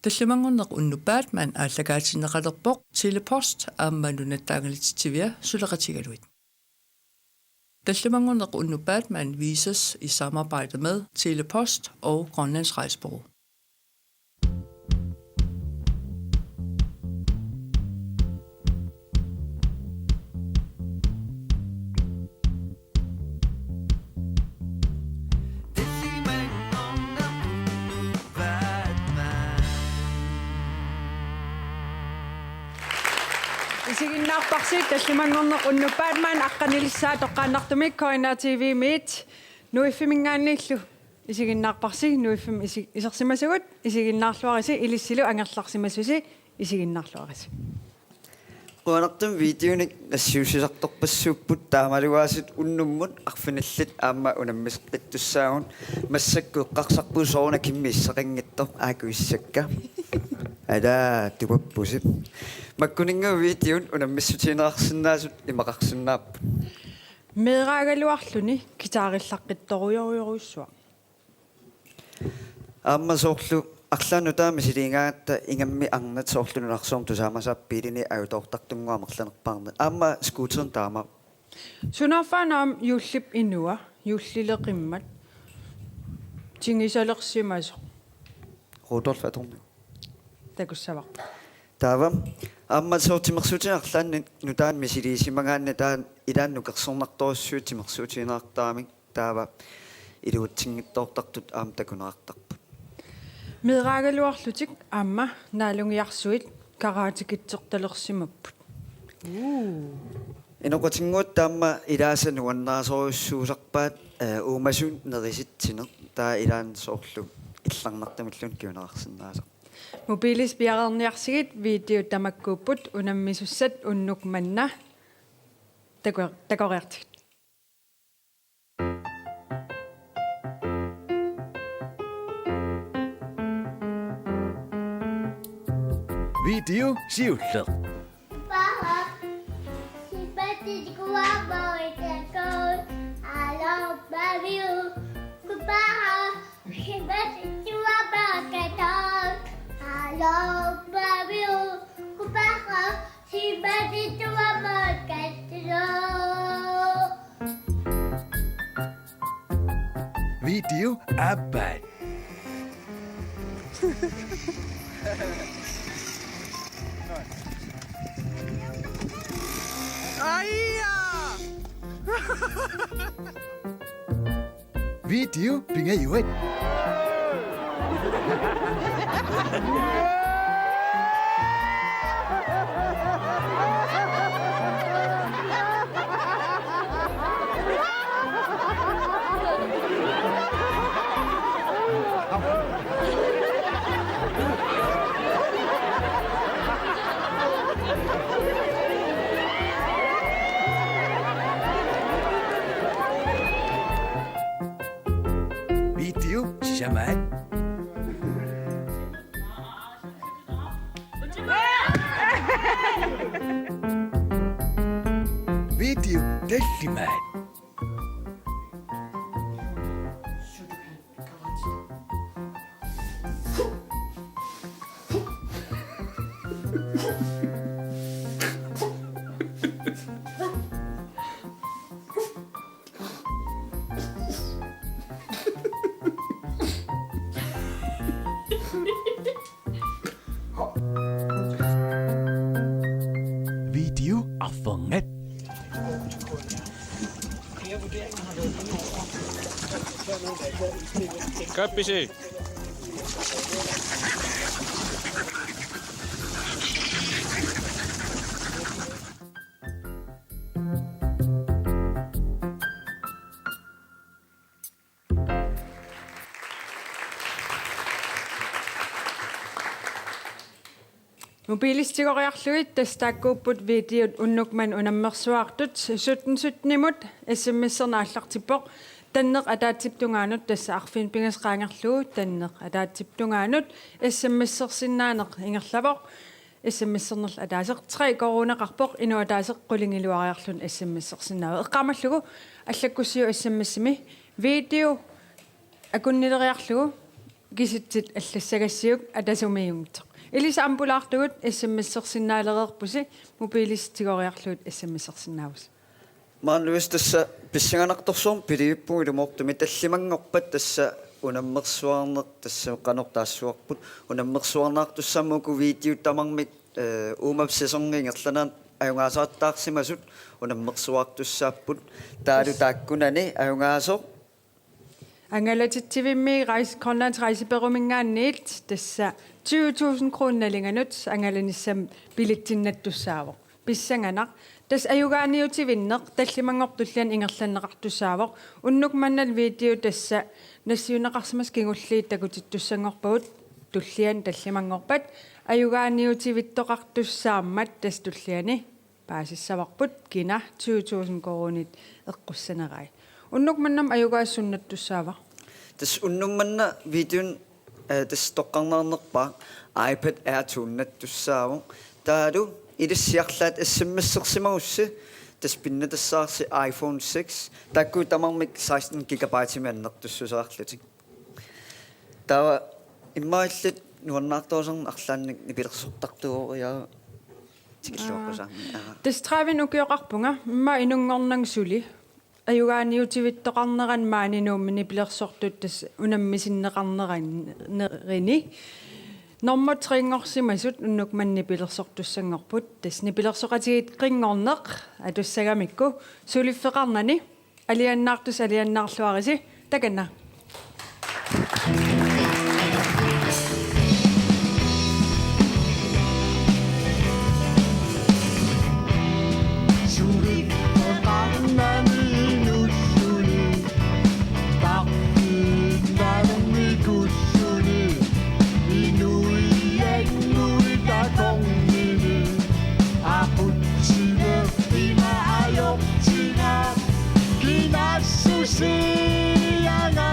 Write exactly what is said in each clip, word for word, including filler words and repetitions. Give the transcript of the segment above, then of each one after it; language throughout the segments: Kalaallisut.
Tallimanngorneq unnuppat maani aallakaatinneqalerpoq Tele-Post aamma Nunatta Angalatitsivia suleqatigalugit. Tallimanngorneq unnuppat maani vises i samarbejde med Tele-Post og Grønlands Rejsebureau. Isiginnaarparsi tallimanngorneq unnuppat maani aqqanilissaa toqqaannartumik K N R T V-miit Nuiffiminngaanniillu. Isiginnaarparsi Nuiffimmi isi-, isersimasugut, isiginnaarluarisi ilissilu angerlarsimasusi, isiginnaarluarisi. Qujanartumik videonik nassiussisartorpassuupput, taamaluaasut unnummut arfinillit aamma unammiseqqittussaagut. Massakkut eqqarsarpugut sooruna Kimmi issaqanngitsoq, aaku issakka. Alaa, tupappusi. Makkuninnga videot unammissutigineqarsinnaasut imaqarsinnaapput. Meeraagaluarluni gitaarillaqqittorujorujorujussuaq. Aamma soorlu arlaannik nutaamik misiliigaangatta ingammik arnat soorlu nunarsuarmi tusaamasaat biilinit ajutoortartunnguaq amerlanerpaarneq. Aamma skuuterinut taama. Sunaaffa aamma juullip inua, juullileqimmat, tingisalersimasoq. Rudolf atorneq. Takussavarput. Taava aamma soorlu timersuutinik arlaannik nutaamik misiliisimagaanni taanna ilaanni nukersornartorujussuit timersuutigineqartaramik taava iluatsinngitsoortartut aamma takuneqartarput. Meeraagaluarlutik aamma naalungiarsuit karatekitsertalersimapput. Uu. Inoqatinnguatta aamma ilaasa nuannarisorujussuusarpaat, eh, uumasut nerisitsineq, taava ilaanni soorlu illarnartumilluunniit kinguneqarsinnaasarput. Mobiilisi piareerniarsigit videot tamakkuupput unammisussat unnuk manna tako-, takoriartigit. Video siulleq. Video aappaa. Aia! Video pingajuat. Video sisamaat. Video tallimaat. Video arfernat. Kappisi. Mobiilisitigoriarlugit tassa taakkuupput videot unnuk manna unammersuartut. Sytten sytten-imut S M S-erneq aallartippoq. Tanneq ataatsip tungaanut, tassa arfineq-pingasut qaangerlugu Tanneq ataatsip tungaanut S M S-ersinnaaneq ingerlavoq. S M S-ernerlu ataaseq tre koruuneqarpoq, inuk ataaseq qulingiluariarluni S M S-ersinnaavat. Eqqaamallugu allakkussiuk S M S-imi video akunnileriarlugu kisitsit allassagassiuk atasumiiumtoq. Ilissi ampulaartugut S M S-ersinnaalereerpusi, mobiilissat tigoriarlugit S M S-ersinnaavusi. Maanna Louis, tassa pissanganartorsuarmik piliuppugut ilumoortumik, tallimanngorpat tassa unammersuarneq, tassa qanoq taassuarput, unammersuarnaartussaammat uku videot tamarmik, eh, uuma sæsoni ingerlanerani ajugaasartaarsimasut unammersuartussaapput, taavalu taakkunani ajugaasoq angalatitsivimmi Rejse-, Grønlands Rejsebureauminngaanniit tassa tyve tusind kroner nalinganut angalanissamut billetsinnattussaavoq. Pissanganaq. Tassa ajugaaniutivinneq tallimanngorpat tulliani ingerlanneqartussaavoq. Unnuk manna video tassa nassiunneqarsimasut kingulliit takutittussanngorpagut tulliani tallimanngorpat. Ajugaaniutivittoqartussaammat tassa tulliani paasissavarput, kina tyve tusind koruunit eqqussanerai. Unnuk mannamut ajugaasaq sunnattussaava? Tassa unnuk manna videoni, eh, tassa toqqarneqarnerpaaq iPad Air to-nnattussaavoq. Taavalu ilissi arlaat S M S-ersimagussi, tassa pinnattassarsi iPhone six, taakku tamarmik seksten gigabyte-imik annertussuseqarlutik. Taava immaqa illit nuannaartuusarneq arlaannik nipilersortartuuvoq, ja, tikilluaqqusaarmi. Aa. Aa. Tassa tredive ukioqarpunga, immaqa inunngornanga suli. Ajugaaniutivittoqarnerani maani Nuummi nipilersortut tassa unammisinneqarneranni. Nummer tre-nngorsimasut unnuk manna nipilersortussanngorput. Tassa nipilersoqatigiit qinngorneq atussagamikku suliffeqarnani. Alianaartusi alianaarluarisi, takanna. Aqutsinertima ajortigaaq, kinassusiaga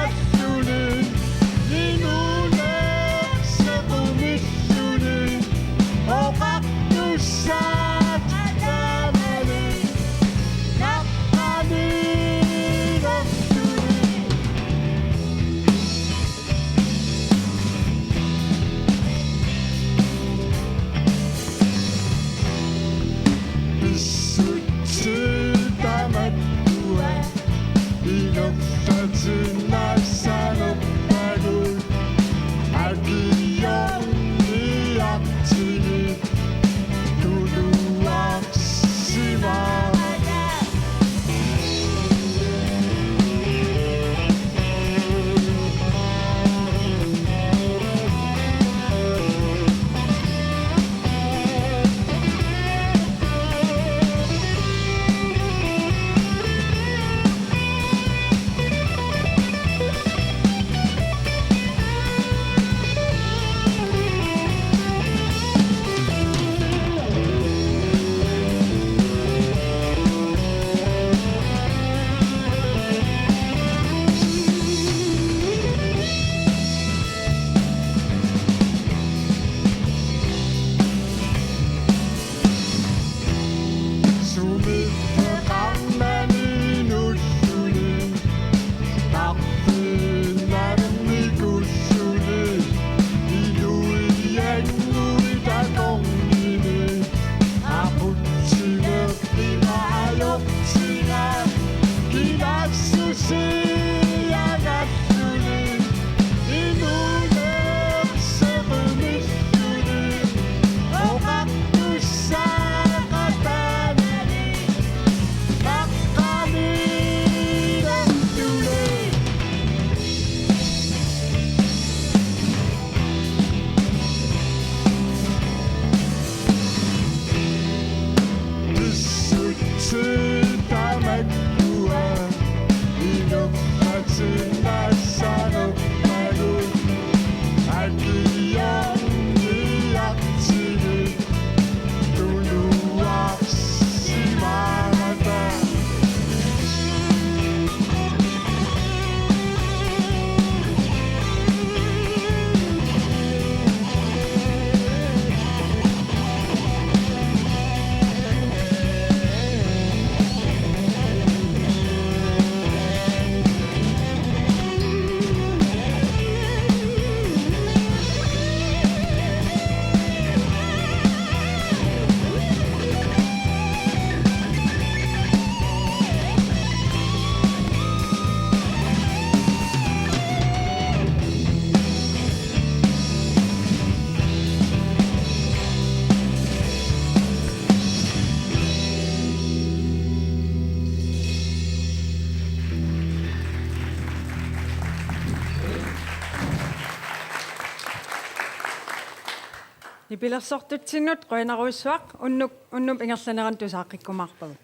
Nipilersortutsinnut qujanarujussuaq, unnuk, unnuk ingerlaneranut tusaaqqikkumaarpagut.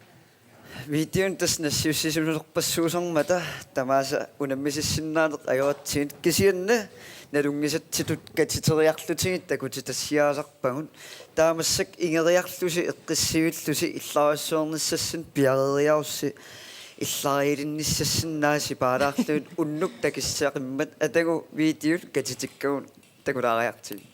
Videonik tassa nassiussisuunerpassuusarmata tamaasa unammisissinnaaneq ajoratsigit, kisianni nalunngisatsitut katiteriarlutigit takutitassiaasarpagut. Taava massakkut ingeriarlusi eqqissivillusi illarujussuarnissassinnik piareeriarussi illariilinnissassinnik naasipaalaarlugit unnuk takissaqimmat atagu videot katitikkagut takulaariartigit.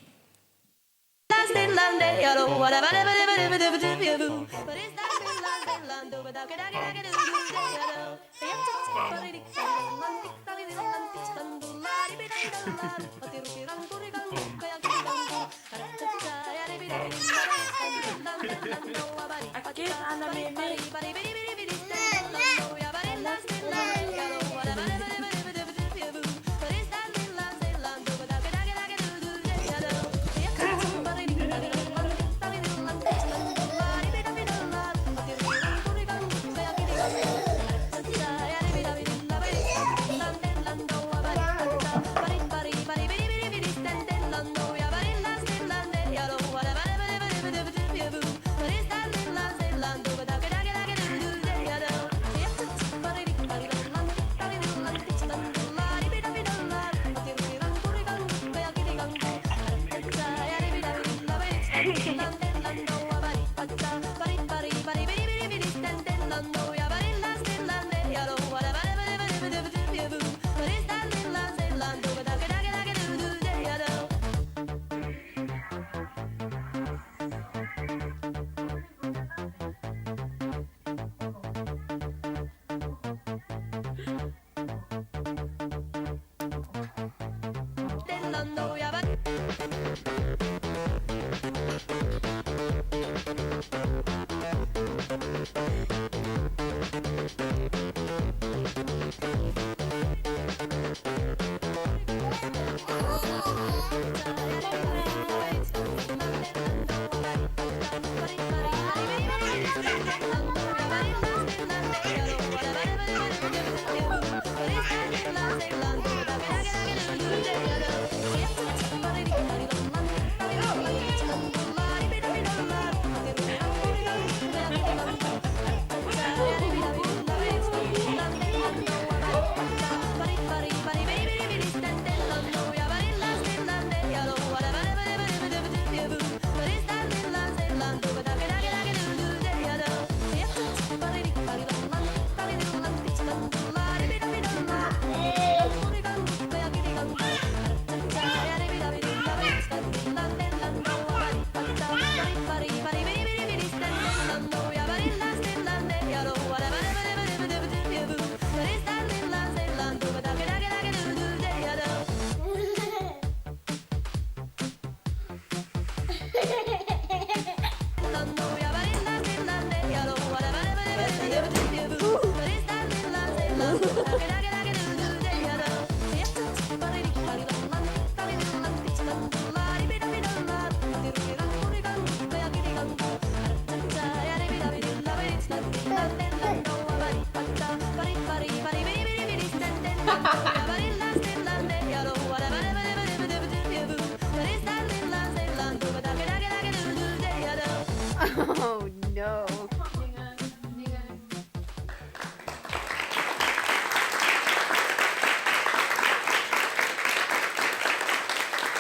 Oh no.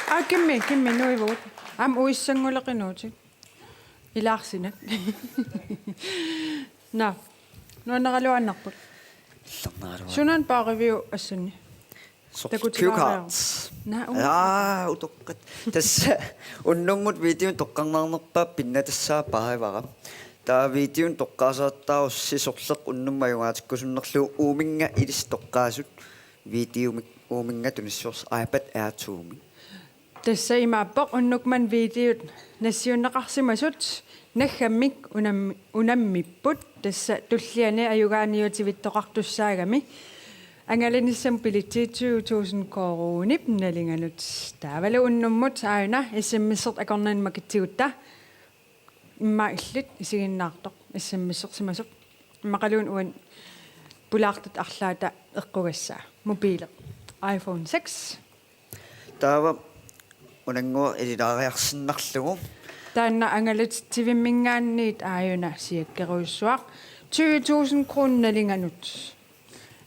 Aa, kimmi, kimmi, nuivugut. Aamma uissannguleqinuutit. Ilaarsinak. Naa. Nuanneraluaannarput. Illerneraluaannarput. Sunaana paariviuk assanni? Soorlu takutilaariaruk. Cue cards. Naa, uu. Aa, utoqqaat. Tassa unnummut videonik toqqarneqarnerpaap pinnatassaa paarivara. Taava videonik toqqaasartaarussi sorleq unnummut ajugaatikkusunnerlugu uuminnga ilissi toqqaasut videomik uuminnga tunissuussaq iPad Air to-mik. Tassa imaappoq unnuk manna videot nassiunneqarsimasut naggammik unam-, unammipput, tassa tulliani ajugaaniutivittoqartussaagami angalanissamut billetsit tyve tusind koruunit nalinganut. Taavalu unnummut aajuna S M S-ertut akornanni makitsigutta immaqa illit isiginnaartoq S M S-ersimasoq. Immaqaluunniit uani pulaartut arlaata eqqugassaa. Mobiileq. iPhone seks. Taava Unannguaq ililaariarsinnarlugu. Taanna angalatitsivimingaanniit aajuna siakkerujussuaq tyve tusind kroner nalinganut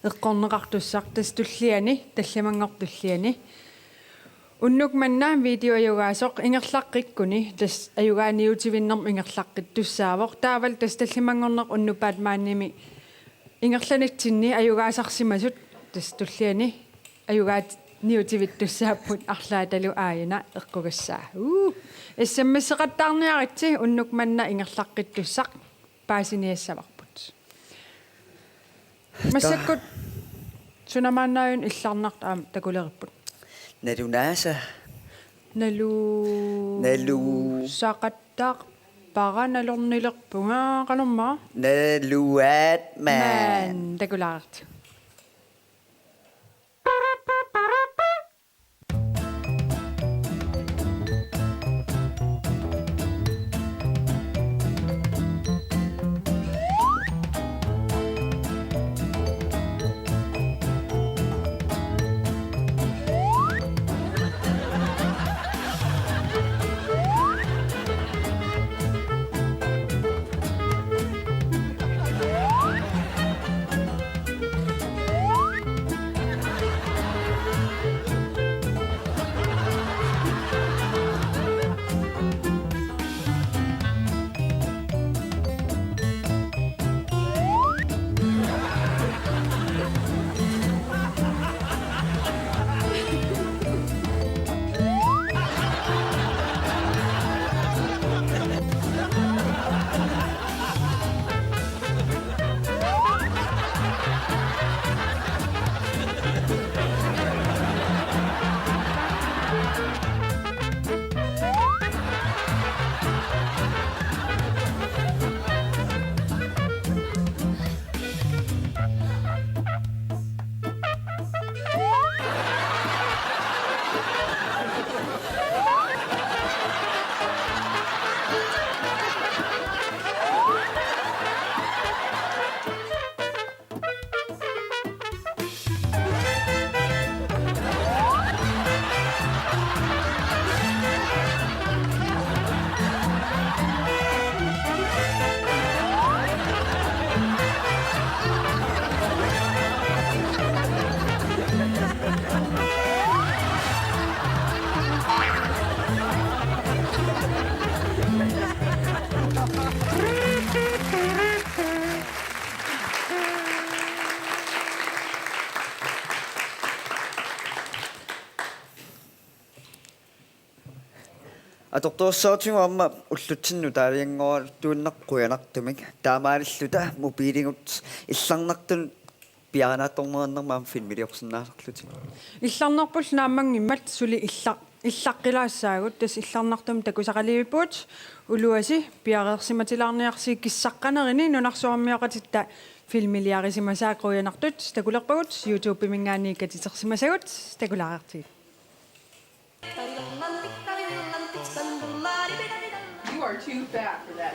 eqqorneqartussaq, tassa tulliani, tallimanngortup tulliani. Unnuk manna video ajugaasoq ingerlaqqikkuni, tassa ajugaaniutivinnermut ingerlaqqittussaavoq. Taavalu tassa tallimanngorneq unnuk Batmanimi ingerlanitsinni ajugaasarsimasut, tassa tulliani ajugaaniutivittussaapput, arlaatalu aajuna eqqugassaa. Uu. S M S-eqattaarniaritsi unnuk manna ingerlaqqittussaq, paasiniassavarput. Massakkut sunamaannaajun illarnartut aamma takuleripput. Nalunaasa. Nalu- Nalu- Saqattaarpara, nalornilerpunga, qanormaa? Naluaat maan. Maan, takulaarti. Atortorsuutigut aamma ullutsinnut taalianngoraluttuinnaq qujanartumik, taamaalilluta mobiilikkut illarnartunut piareernaattornerannut aamma filmiliorsinnaasarlutik. Illarnarpullu naammanngimmat suli illa-, illaqqilaassagut, tassa illarnartumik takusaqalivippugut, uluasi piareersimatilaarniarsigit kissaqqanerini nunarsuarmioqatitta filmiliarisimasaat. Qujanartut takulerpagut, YouTube-iminngaanniit katitersimasagut, takulaartigit. You are too fat for that.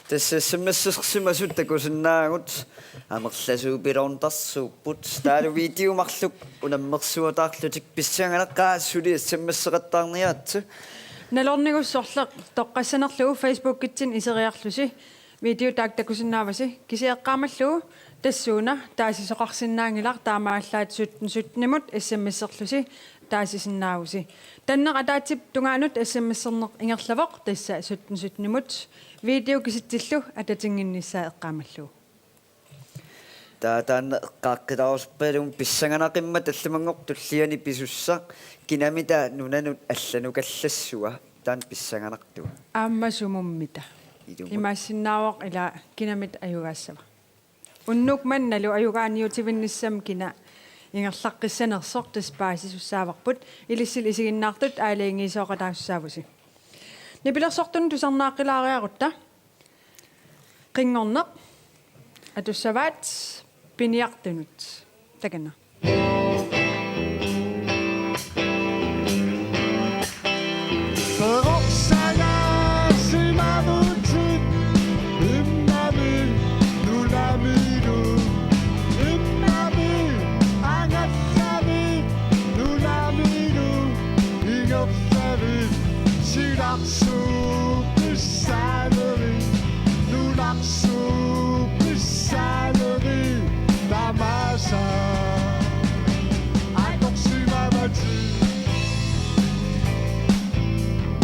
Tassa S M S-ersimasut takusinnaavugut, amerlasuupiloortarsuupput. Taavalu video marluk unammersuataarlutik, pissanganaq qaa suli S M S-eqattaarniaritsi. Nalornigut sorleq toqqassanerlugu Facebookikkut iseriarlusi. Video taakku takusinnaavasi, kisianni eqqaamallugu tassuuna taasisoqarsinnaanngilaq, taamaallaat sytten sytten-imut S M S-erlusi taasisinnaavusi. Tanneq ataatsip tungaanut S M S-erneq ingerlavoq, tassa sytten sytten-imut. Video kisitsillu atatinnginnissaa eqqaamallugu. Taava taanna eqqaaqqilaarusuppalumi, pissanganaqimmat tallimanngorpat tulliani pisussaq, kinamita nunanut allanukallassua, taanna pissanganartoq. Aamma sumummita. Ilumut. Imaassinnaavoq ila kinamita ajugaassava. Unnuk mannalu ajugaaniutivinnissami kina ingerlaqqissanersoq, tassa paasisussaavarput, ilissi isiginnaartut aalajangiisooqataasussaavusi. Nipilersortunut tusarnaaqqilaariarutta. Qinngorneq atussavaat piniartunut. Takanna. Perorsagaasimavutit immami nunamilu, immami angallavit nunamilu, ingerlavit silarsuupissaalerit, nunarsuupissaalerit tamaasa atorsimavatit.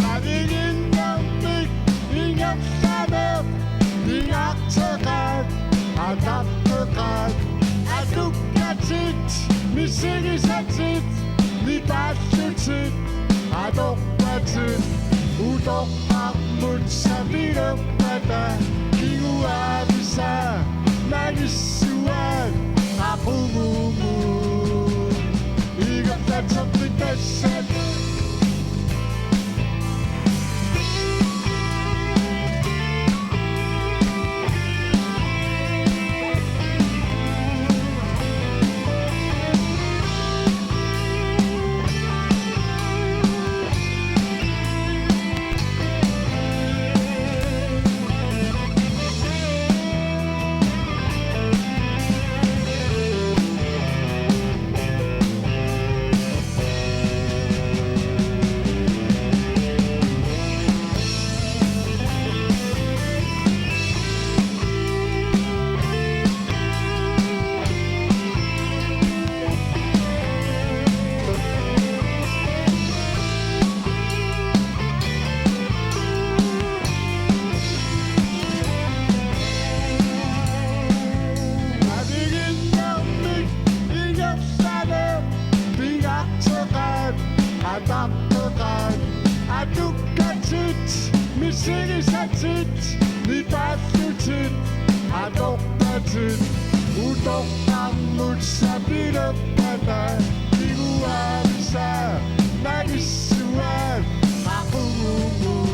Nalinginnermik ingerlaneq, pingaarteqaat, ataqqeqaat, atukkatit, misigisatit, nipaallutit, atorpatit, utorpamut sapilerpata, kinguaavisa, nalissuaat, aqugumut. Iga tatsappi tassat. Nalinginnermik ingerlaneq, pingaarteqaat, ataqqeqaat, atukkatit, misigisatit, nipaallutit, atorpatit, utorpamut sapilerpata, kinguaavisa, nalissuaat, aqugumut.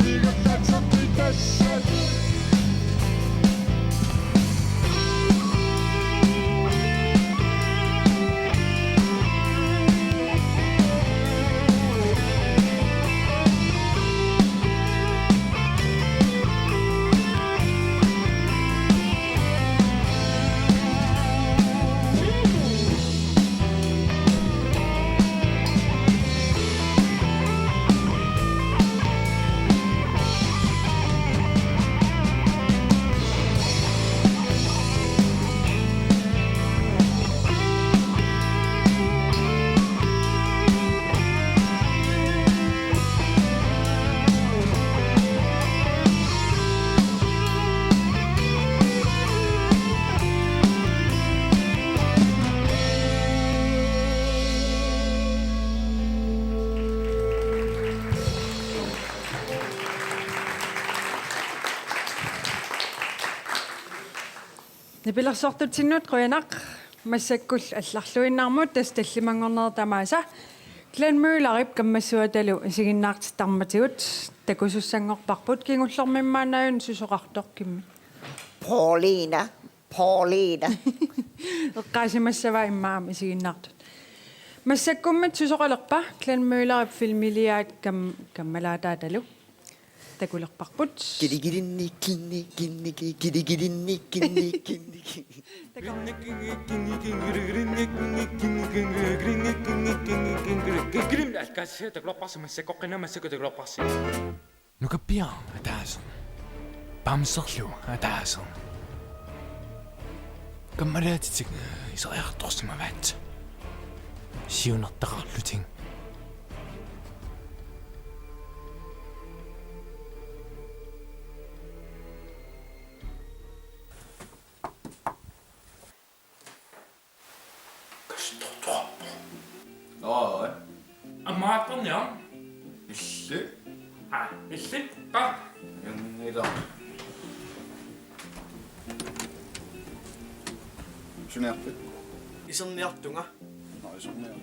Iga tatsappi tassat. Nipilersortutsinnut qujanaq. Massakkullu allarluinnarmut tassa tallimanngornerit tamaasa Glenn Møllerip kammassuatalu isiginnaartittarmatigut takusussanngorparput, kingullermi immaannaajun susoqartoq kimmi. Paulina, Paulina. Eqqaasimassavaa immaqa aamma isiginnaartut. Massakkummit susoqalerpa Glenn Møllerip filmiliaat kam-, kammalaataatalu? Takulerparput. Kilikilinni kinni kinni ki-, kilikilinni kinni kinni ki-. Nukappiaraq ataaseq. Bamserlu ataaseq. Kammalaatitik iseriartorsimavaat. Siunertaqarlutik. Kastortuarpoq. Aa. Ammaattorniaq. Illit. Aa, illit. Qa. Inngila. Suniarpit? Iserniartunga. Nå, iserniar.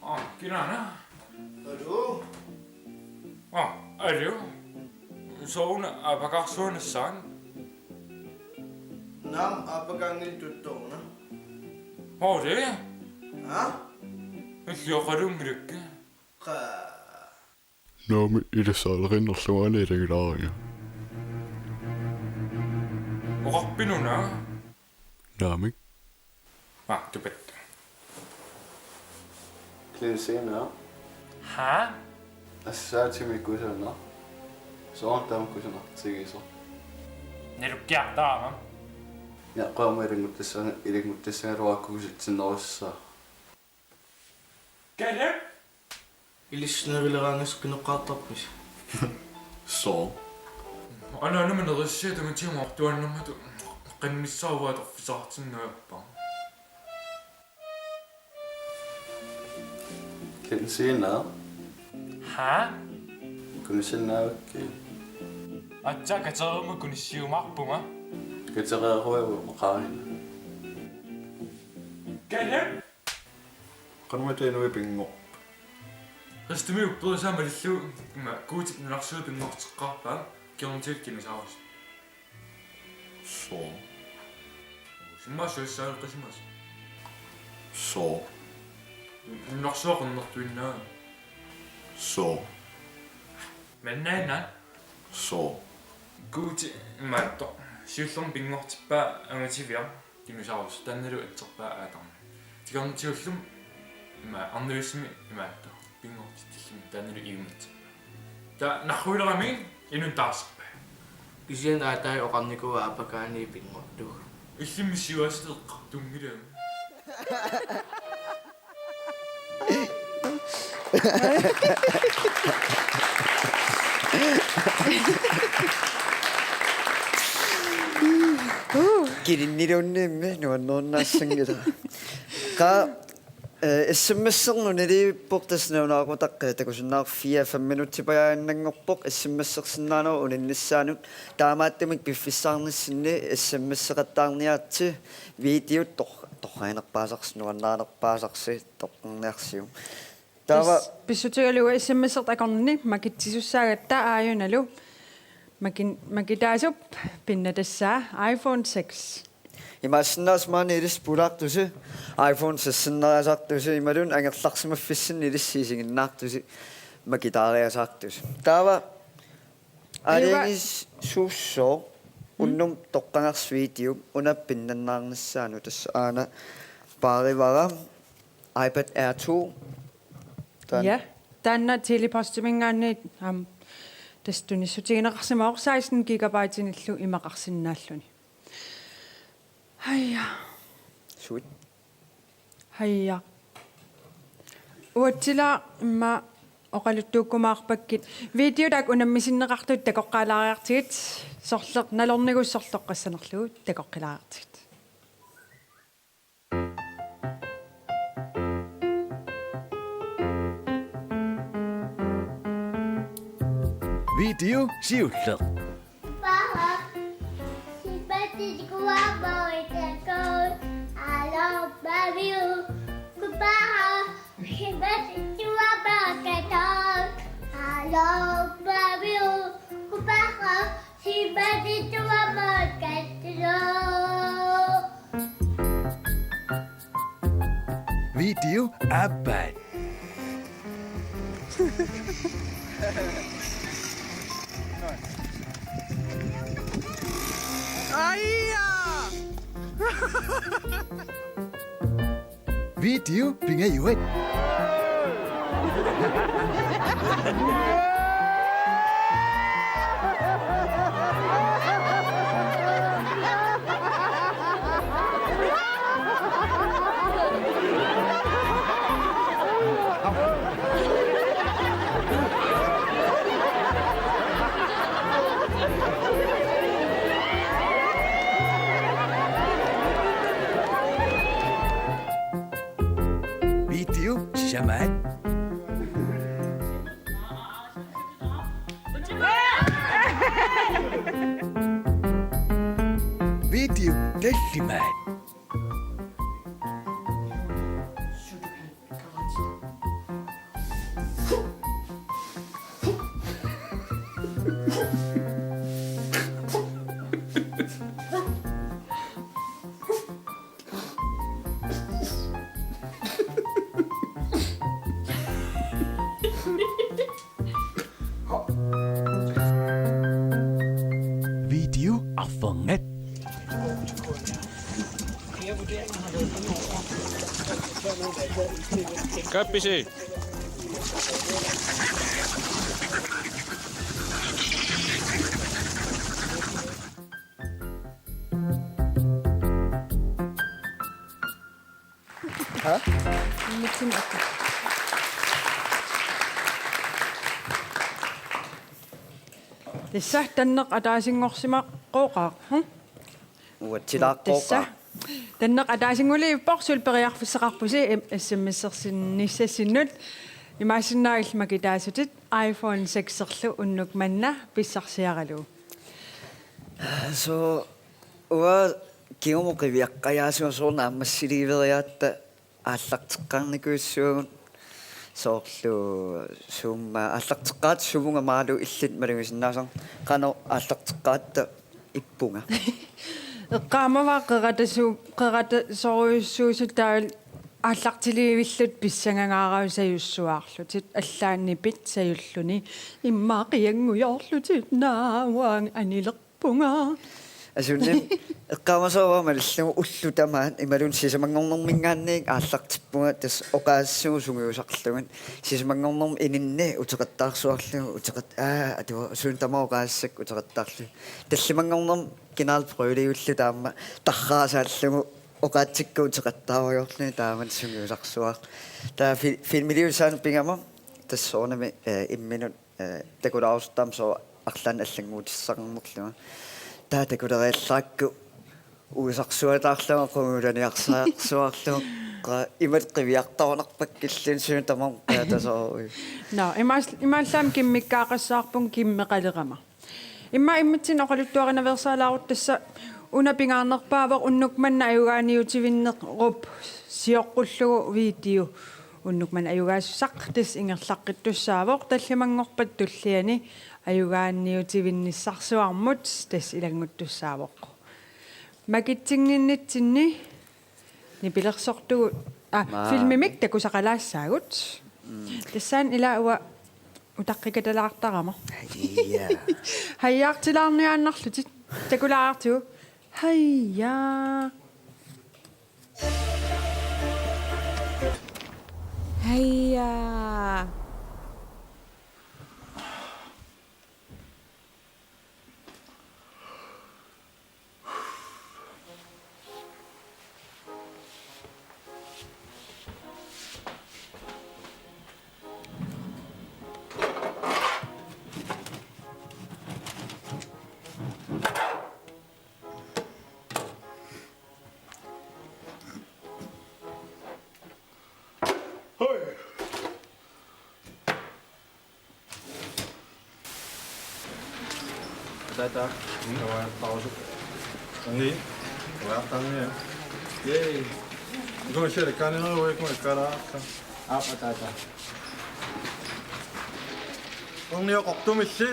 Aa, kinaana? Aluu? Aa, aluu. Sooruna aappakaarsuanissaan? Naamik, aappakaanngilaq tuttoruna. Hoori? Aa? Illioqalunngilakkit. Qa. Naamik, ilissaaleqinnerlugu aana ilagilaariga. Oqarpit una? Naamik. Aa, tupatta. Klinsiina. Haa? Assaatimik kusanaq. Soorunami taama kusanartigisoq. Nalukkiartarama. Naqqaama ilannguttassaanga, ilannguttassaagaluarukku kusatsinnerussaaq. Kalle? Ilissi neruleraangassi qinoqqaartarpisi? Soo. Anaanama nerisassiaq tungutigut artuaannarmata qannissaavaa torfisaartinnaappa. Klinsiina. Haa? Kunissinnaavakkit? Aatsaat katereeruma kunissiumaarpunga. Katereeruit oqarina. Kalle? Qanormita inuit pinngorput? Kristumiut upperisaa malillugu ima Guutip nunarsuaq pinngorteqqaarpaa, kingornatigut dinosaurus. Soo. Simmaassuassaaleqisimasoq. Soo. Nunarsuaq qernertuinnaa. Soo. Mannaanna. Soo. Guuti imaattoq. Siullermik pinngortippaa angutiviaq dinosaurus, taannalu atserpaa Aatami. Tikernatigullu ima arnavissumik imaattoq. Pinngortitilluni taannalu iummat. Taava narruilerami inunnut taarserpai. Kisianni Aatavi oqarnikuuaa aappakaanni pinngortuuvoq. Illimmi siuaasat eqqartunngilagut. Kilinniluunniimmi nuannerunnaassanngilaq. Qa, eh, S M S-erneq nalivippoq, tassa nalunaaqutaq, eh, takusinnaavarsi fire-fem minutsipajaaginnanngorpoq S M S-ersinnaanerup uninnissaanut. Taamaattumik piffissaarnissinni S M S-eqattaarniaritsi, videot tor-, torraginerpaasarsi, nuannarinerpaasarsi, toqqarniarsiuk. Taava pis-, pissutigalugu S M S-ertut akornanni makitsisussaagatta aajunalu makin-, makitaasup pinnatassaa iPhone six. Imaassinnaavoq maani ilissi pulaartusi, iPhone six-inneriasaartusi, imaluunniit angerlarsimaffissinni ilissi isiginnaartusi makitaariasaartusi. Taava aalajangiisuussooq, mm, unnuk toqqagarsi video, una pinnannaarnissaanut, tassa aana paarivara iPad Air two. Taanna. Ja, taanna Tele-Postiminngaanniit, aam, tassa tunissutigineqarsimavoq seksten gigabyte-inillu imaqarsinnaalluni. Haja. Sweet. Haja. Uatsila imma oqaluttuukkumaarpakkit. Videot taakku unammisinneqartut takoqqaalaariartigit, sorleq nalornigut sorleqqassanerlugu takoqqilaariartigit. Video siulleq. Video aappaa. Aia! Video pingajuat. Video sisamaat. Video tallimaat. Video arfernat. Kappisi. Ha? Mitsin akka. Tassa tanneq ataasinngorsimaqqooqaaq, hm? Uatsilaaqooqaaq. Tassa. Tanneq ataasinngulerpoq, suli periarfissaqarpusi im-, S M S-ersinnissassinnut. Imaassinnaavoq illit makitaasutit iPhone seks-erlu unnuk manna pissarsiaralugu. So, uanga kingumut qiviaqqajaasuusoq naammassiliiveriaatta aallarteqqaarnikuussuugut soorlu suumma aallarteqqaat sumut aammalu illit malugisinnaasarneq qanoq aallarteqqaatta ippunga. Eqqaamavara qeratasu-, qeratasorujussuusut taavalu aallartilivillutit pissangangaarajussuarlutit allaat nipit sajulluni immaqa qianngujoorlutit naavang aniler- punga. Asunneq eqqaamasavara malillugu ullut tamaat imaluunniit sisamanngornermiingaanniit aallartippunga tassa oqaasissaagut sungiusarlugit. Sisamanngornermi ininni uteqattaarsuarlugu uteqat-, aa, atua suut tamaat oqaasissakka uteqattaarlugit. Tallimanngornermi kinaal prøveliullugu taama tarraasaallugu oqaatsikka uteqattaarujoorlugit taamani sungiusarsuaq. Taava fi-, filmiliussaanut pigama tassa soorunami, eh, imminut eh, takulaarusuttaaq soorlu arlaannik allannguutissaqarnerlunga. Taava takuleriallaakku uisarsuataarlunga qungujulaniarsaarsuarlunga qa-, imatut qiviartorunarpakka illit suut tamaat qaa tasoorui. Nå, imaal-, imaallaat kimmikkaaqassaarpunga kimmeqalerama. Immaqa immitsinnut oqaluttuarinaveersaalaarutta tassa una pingaarnerpaavoq unnuk manna ajugaaniutivinnerup sioqqullugu video. Unnuk manna ajugaasussaq tassa ingerlaqqittussaavoq tallimanngorpat tulliani ajugaaniutivinnissarsuarmut tassa ilannguttussaavoq. Makitsinnginnitsinni nipilersortugut, aa, maa, filmimik takusaqalaassaagut. Mm. Tassaana ila uanga utaqqikatalaartarama. Ia. Hajaartilaarniaannarlutit. Takulaartigu. Haja. Haja. Tata, mm, taava pause. Angi. Ujartangi. Yay. Iko share kani no we ko kara. Aap ataata. Ungio koktumilli.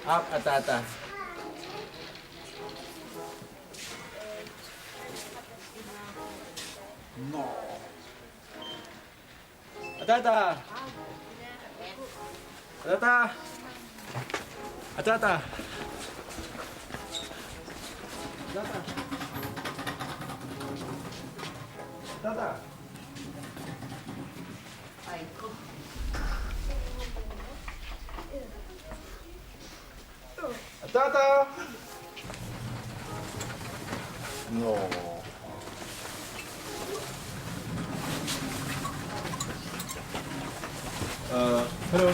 Aap ataata. No. Ataata. Ataata. Ataata. Ataata. Ataata. Ataata. No. Uh, hello.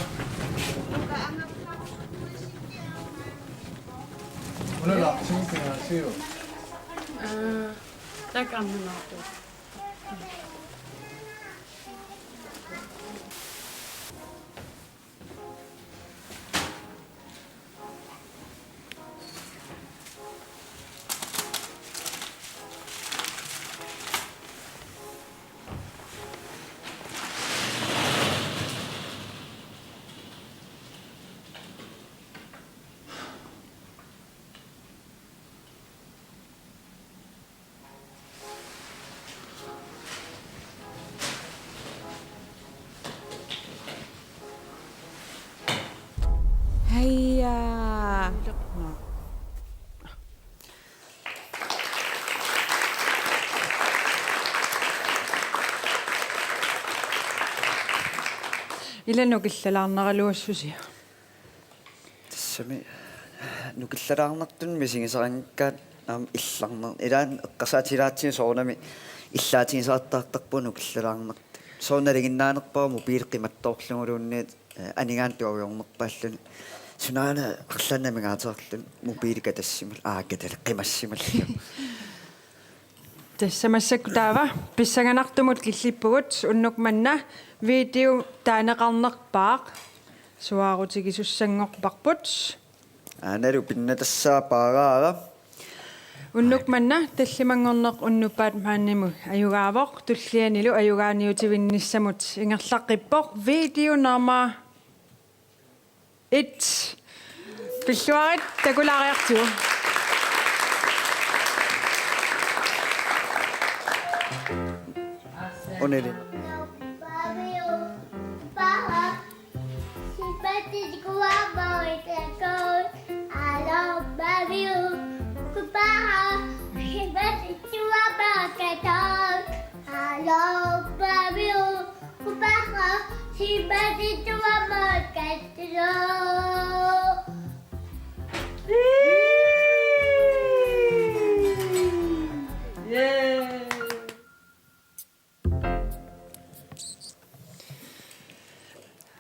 Una la, sing sing siu. Uh, tak ang mga Heja. Ila nukillalaarneraluassusia. Tassami nukillalaarnartut misigisarangakkaat aamma illarneq. Ilaanni eqqarsaatigilaartigu soorunami illaatigisaqattaartarpugut nukillalaarnartut. Soorlu nalinginnaanerpaaq mobiili qimattoorluguluunniit, eh, anigaanut tuaviornerpaalluni. Sunaana arlaannik amigaateqarluni mobiili katassimalluni, aa, katale qimassimalluni. Tassa massakkut taava pissanganartumut killippugut, unnuk manna video taaneqarnerpaaq. Suaarutigisussanngorparput. Aanalu pinnatassaa paaraara. Unnuk manna tallimanngorneq unnuppat maanimut ajugaavoq, tullianilu ajugaaniutivinnissamut ingerlaqqippoq video nummer et. Pilluarit takulaariartigu. Unili.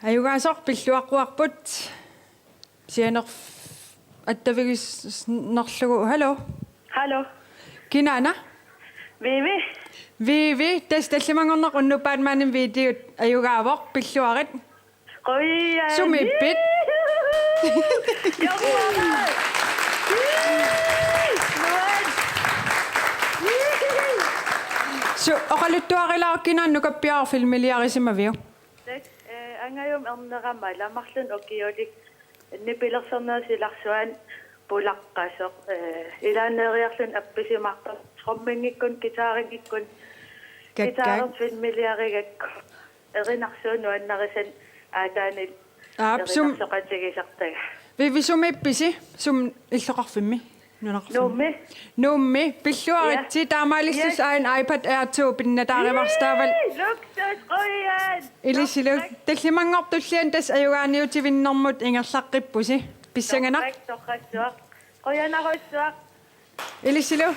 Ajugaasoq pilluaqquarput. Sianerf-, attavigisnerlugu. Hallo. Hallo. Kinaana? Vivi. Vivi, tassa tallimanngorneq unnuppat maanimut videot ajugaavoq, pilluarit. Qujan. Sumiippit? Juhu! Juhu! Nuan! Su-, oqaluttuarilaaruk, kinaana nukappiaruk filmiliarisimaviuk? Tak, eh, angajumik ernerama, marlunnik ukiulik nipilersornerup silarsuani pulaqqasoq, eh, ilaanneeriarluni appisimaartoq, tromminngikkunik, guitarinngikkunik, Kakkaak. Guitarermik filmiliarigakku. Erinarsuup nuannarisanik aataanilu. Aap, sum-, erinarsoqatigisartagaa. Vivi, sumiippisi? Sumi illoqarfimmi? Nunaqarfimmi? Nuummi. Nuummi. Pilluaritsi, ja, taamaalilluni, ja, aajuna iPad Air to pinnataarivarsi taavalu. Ii, luksus, qujan. Ilisilu. Torrak. Tallimanngortulliani tassa ajugaaniutivinnermut ingerlaqqippusi. Pissanganaq. Torrak, torrassuaq. Qujanarsuaq. Ilisilu.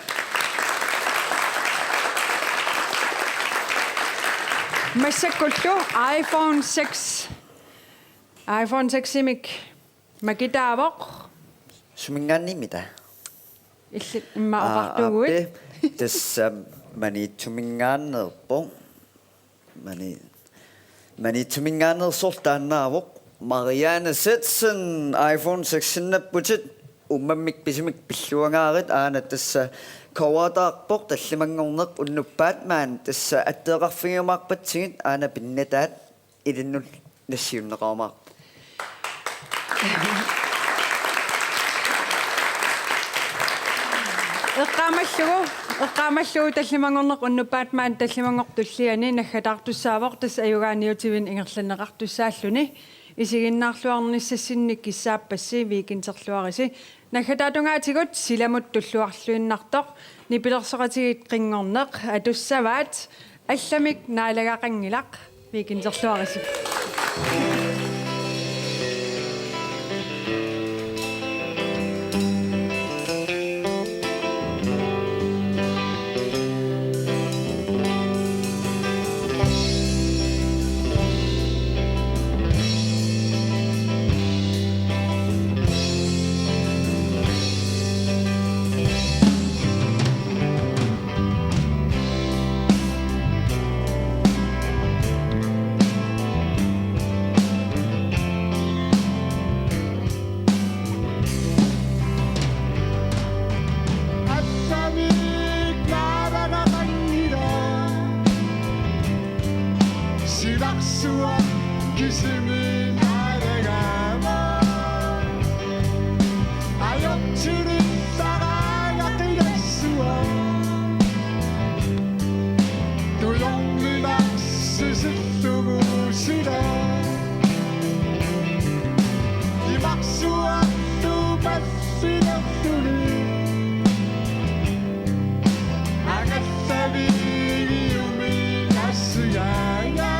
Massakkullu iPhone six. iPhone six-imik makitaavoq. Suminngaanniimmita? Illit immaqa, aa, oqartuuguit. Aappi. Tassa Maniitsuminngaanneerpoq. Mani-, Maniitsuminngaanneersoq taannaavoq. Marianne Setsen, iPhone six-innapputit. Uummammik pisumik pilluangaarit, aana tassa covertaarpoq tallimanngorneq unnuppaat maani, tassa atteeqarfigiumaarpatsigit aana pinnataat, ilinnut nassiunneqarumaarpoq. Eqqaamallugu, eqqaamallugu tallimanngorneq unnuppaat maani tallimanngortoq tulliani naggataartussaavoq, tassa ajugaaniutivinni ingerlanneqartussaalluni. Isiginnaarluarnissassinnik kissaappassi, weekenderluarisi. Naggataatungaatigut silamut tulluarluinnartoq, nipilersoqatigiit qinngorneq atussavaat, allamik naalagaqanngilaq, weekenderluarisi. Allamik naalagaqanngilaq, silarsuaq kisimi naalagaavoq. Ajortulissaraangaqilassuaq, tujorminarsisillugu sila. Imarsuartuupassilertuli angallavigiumi nassigaanga.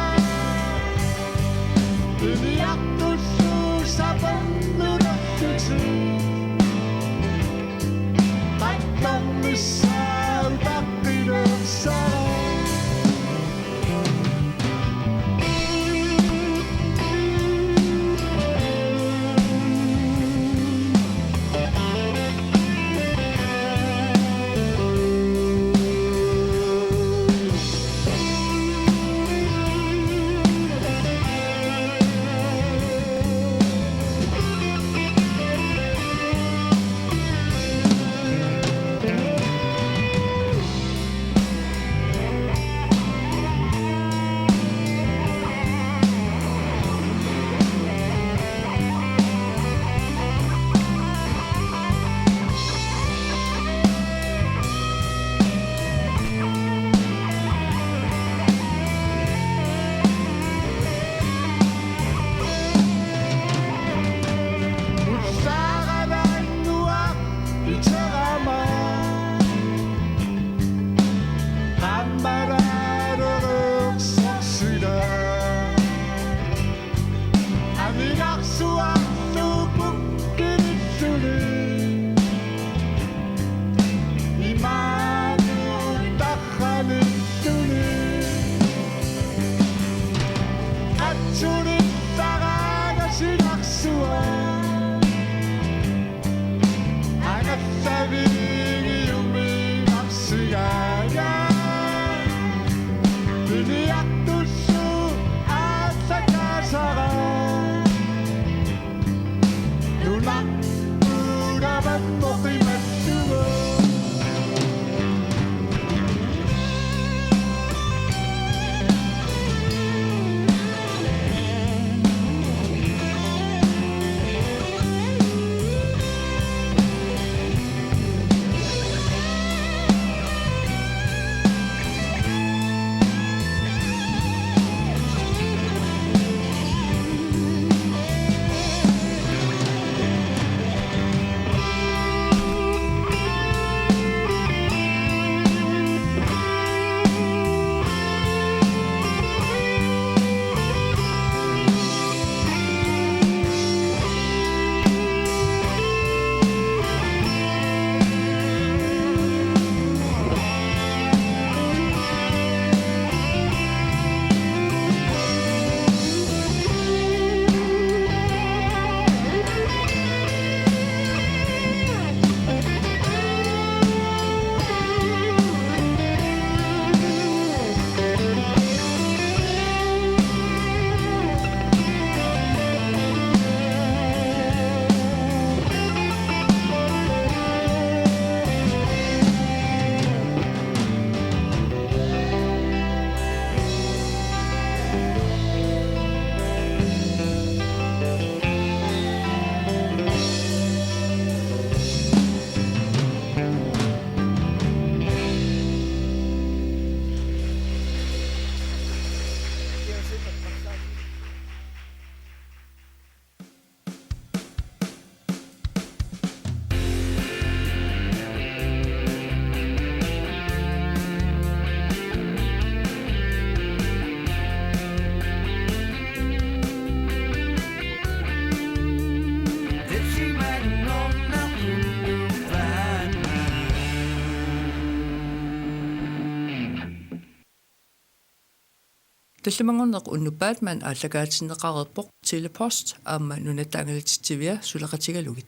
Tallimanngorneq unnuppat Batman aallakaatinneqareerpoq Telepost aamma Nunatta Angalatitsivia suleqatigalugit.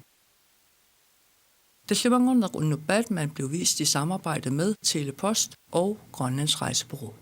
Tallimanngorneq unnuppat Batman blev vist i samarbejde med Telepost og Grønlands Rejsebureau.